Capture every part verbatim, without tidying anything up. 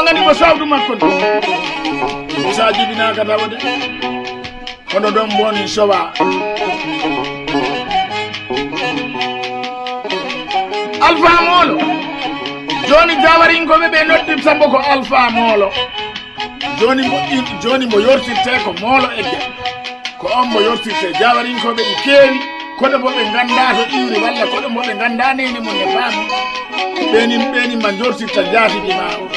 Ngani ko sawdu makko ndu. Musa jibinaaka tawa de. Kono ɗon mboni sowa. Alfa Moolo. Jooni Jawarinkooɓe ɓe noddirta mbo ko Alfa Moolo. Jooni mbo in-, jooni mbo yortirte ko Moolo Egge. Ko on mbo yortirte. Jawarinkooɓe ɗi keewi. Koɗo mbo ɓe nganndaa to iwri walla koɗo mbo ɓe nganndaa neene mum e baamu. Ɓenin, ɓenin ma njortirta njaatigi ma o.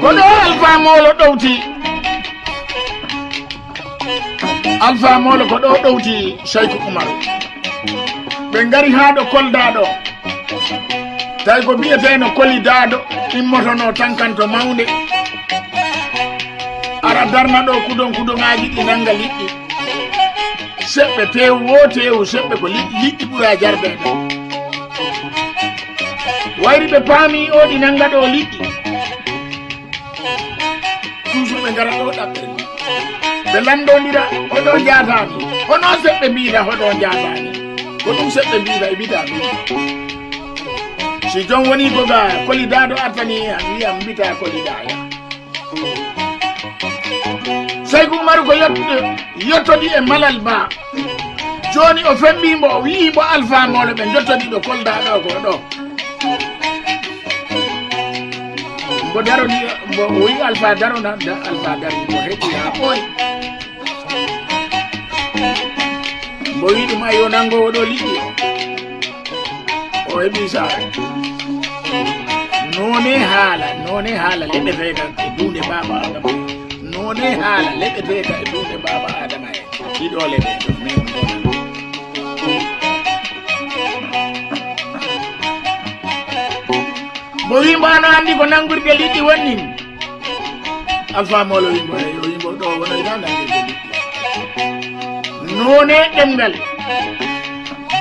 Ko ɗo Alfa Moolo ɗowti. Alfa Moolo ko ɗo ɗowti Sayku Umaru. Ɓe ngari haa ɗo Kolda ɗo. Tawi ko biyeteeno Koli Daado immotono tan kanto mawnde. Ara darna ɗo kudon kudoŋaaji ɗi nannga liɗɗi. Seɓɓe teewu wo teewu seɓɓe ko liɗɗi, liɗɗi ɓura jarde ɗo. Wayri ɓe paami o ɗi nannga ɗo liɗɗi. Toujours ɓe ngara ɗo ɗaɓɓere. Ɓe lanndondira, hoɗo njaataani? Hono seɓɓe mbiida, hoɗo njaataani? Ko ɗum seɓɓe mbiida e mbiida mbiida. Si jom woni ko ga Koli Daado artani, an wiya mbita Koli Daaya. Sayku Umaru ko yottude, yottodi e Malal Ba. Jooni o fembii mbo, o wi'i mbo Alfa Moolo ɓe njottodi ɗo Kolda ɗo ko ɗo. Mbo darodi, mbo o wi'i Alfa darona, da Alfa dari, mbo heɓi haa ɓooyi. Mbo wi'i ɗum, "Ayo, nanngo oɗo liɗɗi o." O heɓi saare. Noone haala, noone haala leɓeteeka e duunde Baaba Adama. Noone haala leɓeteeka e duunde Baaba Adama e ɗiɗo leɓe ɗo, min ɗo. Mbo wi mbo ano anndi ko nanngirde liɗɗi wonni. Alfa Moolo wi mbo, eyo, wi mbo ɗo wono ina nanngirde liɗɗi. Noone ɗemngal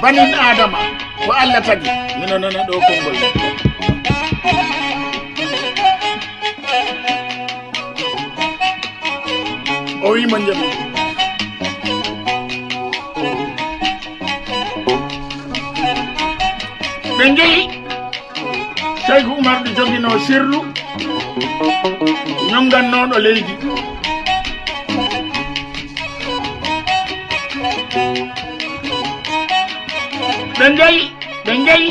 banin Adama ko Allah tagi. Mino nana ɗo konngol. O wi mo njeɓi. Ɓe njehi. Sayku Umar ɗo joginoo sirlu, ñonngannooɗo leydi. Ɓe njehi, ɓe njehi,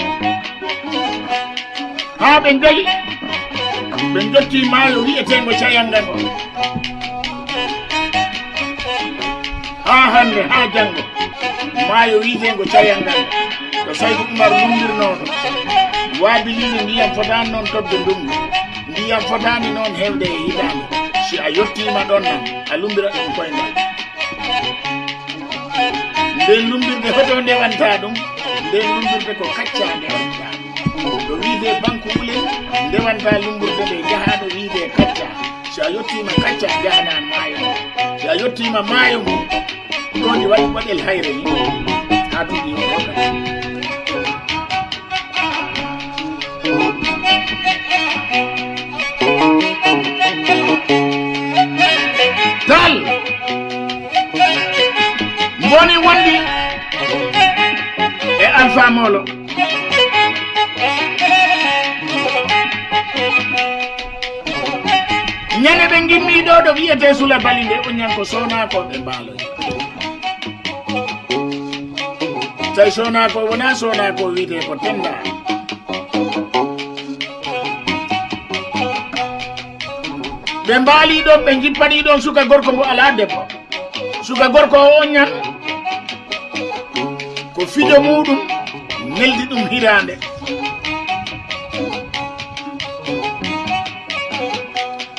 haa ɓe njehi, ɓe njottii maayo wi'eteengo Cayannga ngo. Haa hannde, haa janngo, maayo wi'eteengo Cayannga ngo, ɗo Sayku Umar lummbirnooɗo, waabiliinde ndiyam fotaani noon toɓde ndunngu. Ndiyam fotaani noon heewde e hitaande. Si a yottiima ɗoon nan, a lummbira ɗum koyngal. Ndeen lummbirde hoto ndewantaa ɗum, ndeen lummbirde ko kaccaa ndewantaa. Ɗo wi'etee Banku Ɓulel, ndewantaa lummbirde nde njahaa ɗo wi'etee Kaccaa. Si a yottiima Kaccaa, njahanaa maayo ngo. Si a yottiima maayo ngo, ɗoon ɗi waɗi waɗel hayre ni. Haa duuɓi o hokka. Tal mboni wondi e Alfa Moolo. Ñande ɓe ngimmi ɗo, ɗo wi'etee Sula Bali nde, o ñan ko Soonaakoɓe mbaaloy. Tawi Soonaa ko wona Soonaa ko wi'etee ko Tenndaa. Ɓe mbaalii ɗon, ɓe njippanii ɗon suka gorko mbo alaa debbo. Suka gorko o on ñan ko fijo muuɗum neldi ɗum hiraande.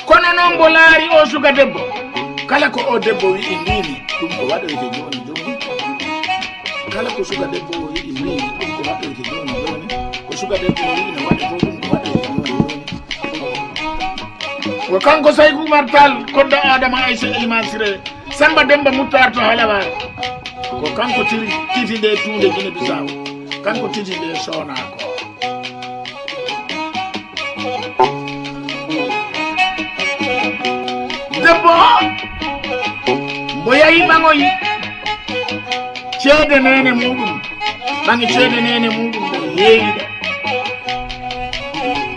Kono noon mbo laari o suka debbo, kala ko o debbo wi'i mbimi, ɗum ko waɗoyte jooni jooni. Kala ko suka debbo o wi'i mbimi, ɗum ko waɗoyte jooni jooni. Ko suka debbo o wi'i no waɗe fof, ɗum ko waɗoyte jooni jooni. Ko kanko Sayku Umar Taal, kodda Adama Aysa Elimaan Siree, Samba Demba Muttar to Halawar. Ko kanko tiri-, titi nde tuunde Gine Bisaaw. Kanko titi nde Soonaa ko. Debbo o, mbo yahi ɓaŋoyi ceede neene muɗum, ɓaŋi ceede neene muɗum, mbo yeeyi ɗe.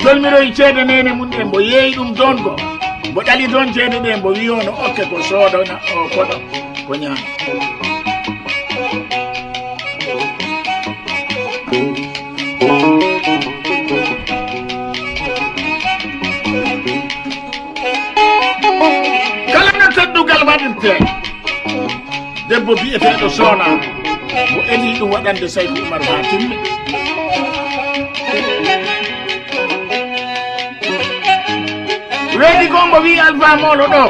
Dolmiroyi ceede neene mum ɗe, mbo yeeyi ɗum toon go. Mbo ɗali toon ceede ɗe, mbo wi'i o no okke ko soodana o koɗo, ko ñaama. Kala no teddugal waɗirte, debbo bi'eteeɗo Soonaa, mo edi ɗum waɗande Sayku Umar haa timmi. Weeti ko mbo wi'i Alfa Moolo ɗo.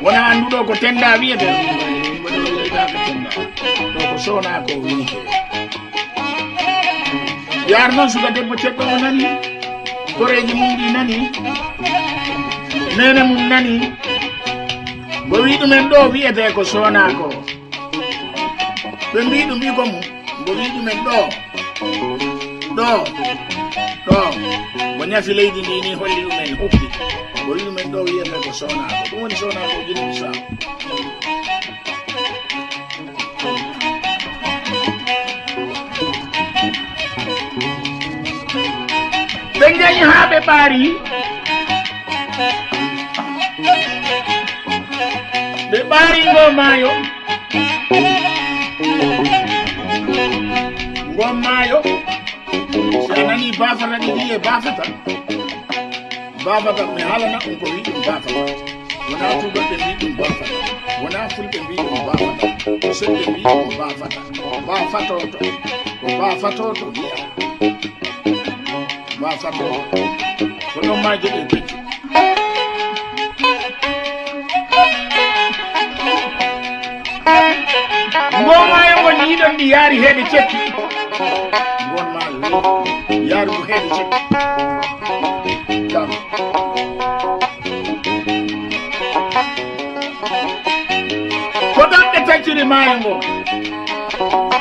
Wona annduɗo ko tenda wiyete. Ɗo ko Soonaa ko wiyete. Yaar noon suka debbo ceɗɗo o nani. Koreeji mum ɗi nani. Neene mum nani. Mbo wi ɗumen ɗo wiyete ko Soonaa ko. Ɓe mbi ɗum ɓiiko mum. Mbo wi ɗumen ɗo. Ɗo. Ɗo. Mbo ñafi leydi ndi ni holli ɗumen huppi. Mbo wi ɗumen ɗo wiyete ko Soonaa ko. Ɗum woni Soonaa ko Gine Bisaaw. Ɓe njahi haa ɓe ɓaari. Ɓe ɓaari ngo maayo. Ngo maayo. Si a nani baafata ɗiɗi e baafata. Baafata, mi haalana on ko wi ɗum baafata. Wona tuubalɓe mbi ɗum baafata. Wona fulɓe mbi ɗum baafata. Ko seɗɗe mbi ɗum baafata. Baafatooto. Ko baafatooto wiya. Baafatooto. Ko ɗon maaje ɗe pecci. Ngo maayo ngo yiiɗon ndi yaari heede cekki. Ngon maayo yaari ko heede cekki. Kam. Ko ɗon ɓe tacciri maayo ngo.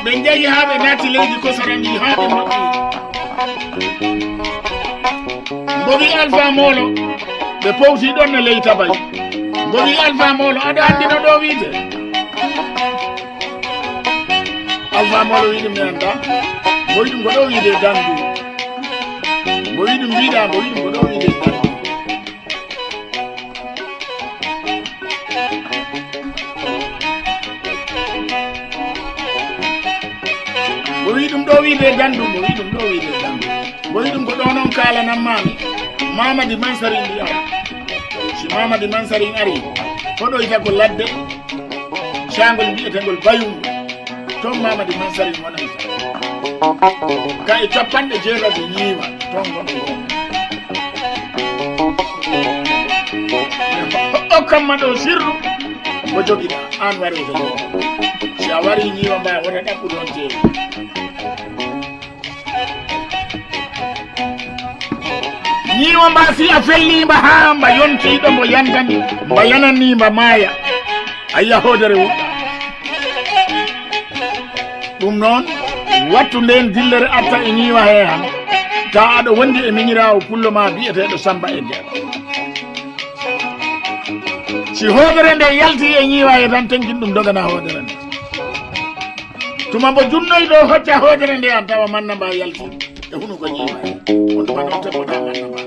Ɓe njahi haa ɓe naati leydi Kosara ndi haa ɓe moƴƴi. Mbo wi Alfa Moolo, ɓe powti ɗon e ley Tabay. Mbo wi Alfa Moolo, aɗa anndi no ɗo wiite? Alfa Moolo wi ɗum mi annda. Mbo wi ɗum ko ɗo wiite Dandu. Mbo wi ɗum mbiɗa, mbo wi ɗum ko ɗo wiite Dandu. Mo wi ɗum ɗo wiide Dandu, mo wi ɗum ɗo wiide Dandu. Mo wi ɗum ko ɗo noon kaalanammaami. Mamadi Mansari ndi ara. Si Mamadi Mansari ari, hoɗoyta ko ladde, caangol mbiyetengol Bayungu. Toon Mamadi Mansari wonayta. Ka e capanɗe jeetati ñiiwa, toon woni o. Okkamma ɗo sirru, ko jogiɗa, aan warete ɗo. Si a wari ñiiwa mba, wona ɗaɓɓu ɗoon jeeyi. Ñiiwa mba, si a fellii mba haa mba yontii ɗo mbo yantani, mba yananii mba maaya, a yiya hoodere wuɗɗa. Ɗum noon, wattu ndeen dillere arta e ñiiwa hee han, taa aɗa wondi e miñiraawo pullo ma biyeteeɗo Samba e Jeeɗa. Si hoodere nde yaltii e ñiiwa hee tan, tenkin ɗum dogana hoodere nde. Tuma mbo junnoy ɗo hocca hoodere nde an tawa manna mba yalti e hunuko ñiiwa hee. On tuma noon tebboɗa manna mba.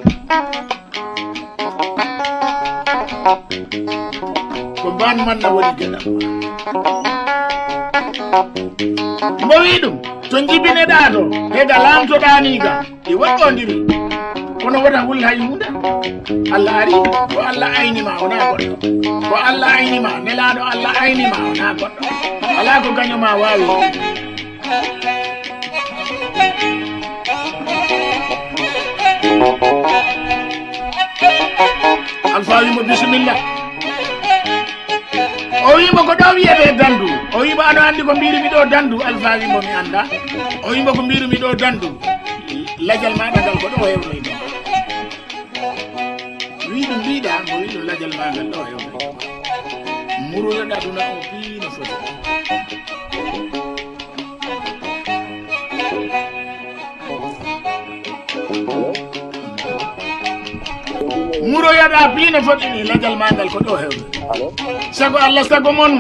Ko mbaan manna woni geɗal ma. Mbo wi ɗum, to njibineɗaa to, he ga laamtoɗaa ni ga, ɗi woɗɗondiri. Kono wota hul hay huunde. Allah ari, ko Allah ayni ma, wonaa goɗɗo. Ko Allah ayni ma, nelaaɗo Allah ayni ma, wonaa goɗɗo. Alaa ko gaño ma waawi. Alfa wimo bisimilla. O wimo ko ɗo wiyete Dandu. O wimo ano anndi ko mbirumi ɗo Dandu. Alfa wimo mi annda. O wimo ko mbirumi ɗo Dandu. Lajal maɗa ngal ko ɗo hewnoyde. Wi ɗum mbiɗa, mo wi ɗum lajal magal ɗo e o. Muroyoɗa aduna o pi no foti. Muroyoɗa pi no foti ni lajal magal ko ɗo hewde. Sago Allah, sago mon.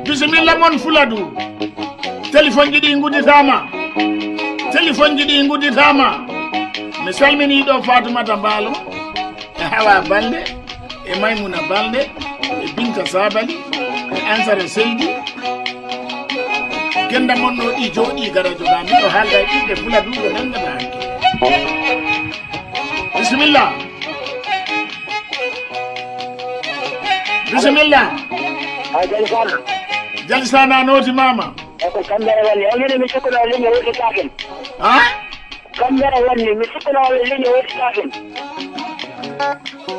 Bisimilla mon Fuladu. Téléphone ji ɗi ngudditama. Téléphone ji ɗi ngudditama. Mi salmini ɗo Fatumata Mbaalo. E Hawa Balde, e Maymuna Balde, e Binta Sabali, e Ansara Seydi. Genda mon no ɗi jooɗi gara joga, miɗo haalda e ɓiɓɓe Fuladu ko nangata hanki. Bisimilla. Bisimilla. A jalisana. Jalisana noti mama. Eko kamɓe woni, o minen mi sikkuno leñol wurtitaken. Ha? Kamɓe woni, mi sikkuno leñol wurtitaken.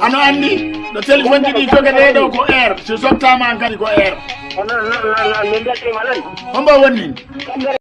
Ano andi, ɗo téléphone ji ɗi jogete ɗo ko air, so sottama an kadi ko air. Non, non, non, non, min beltima non. Hombo woni? Kamɓe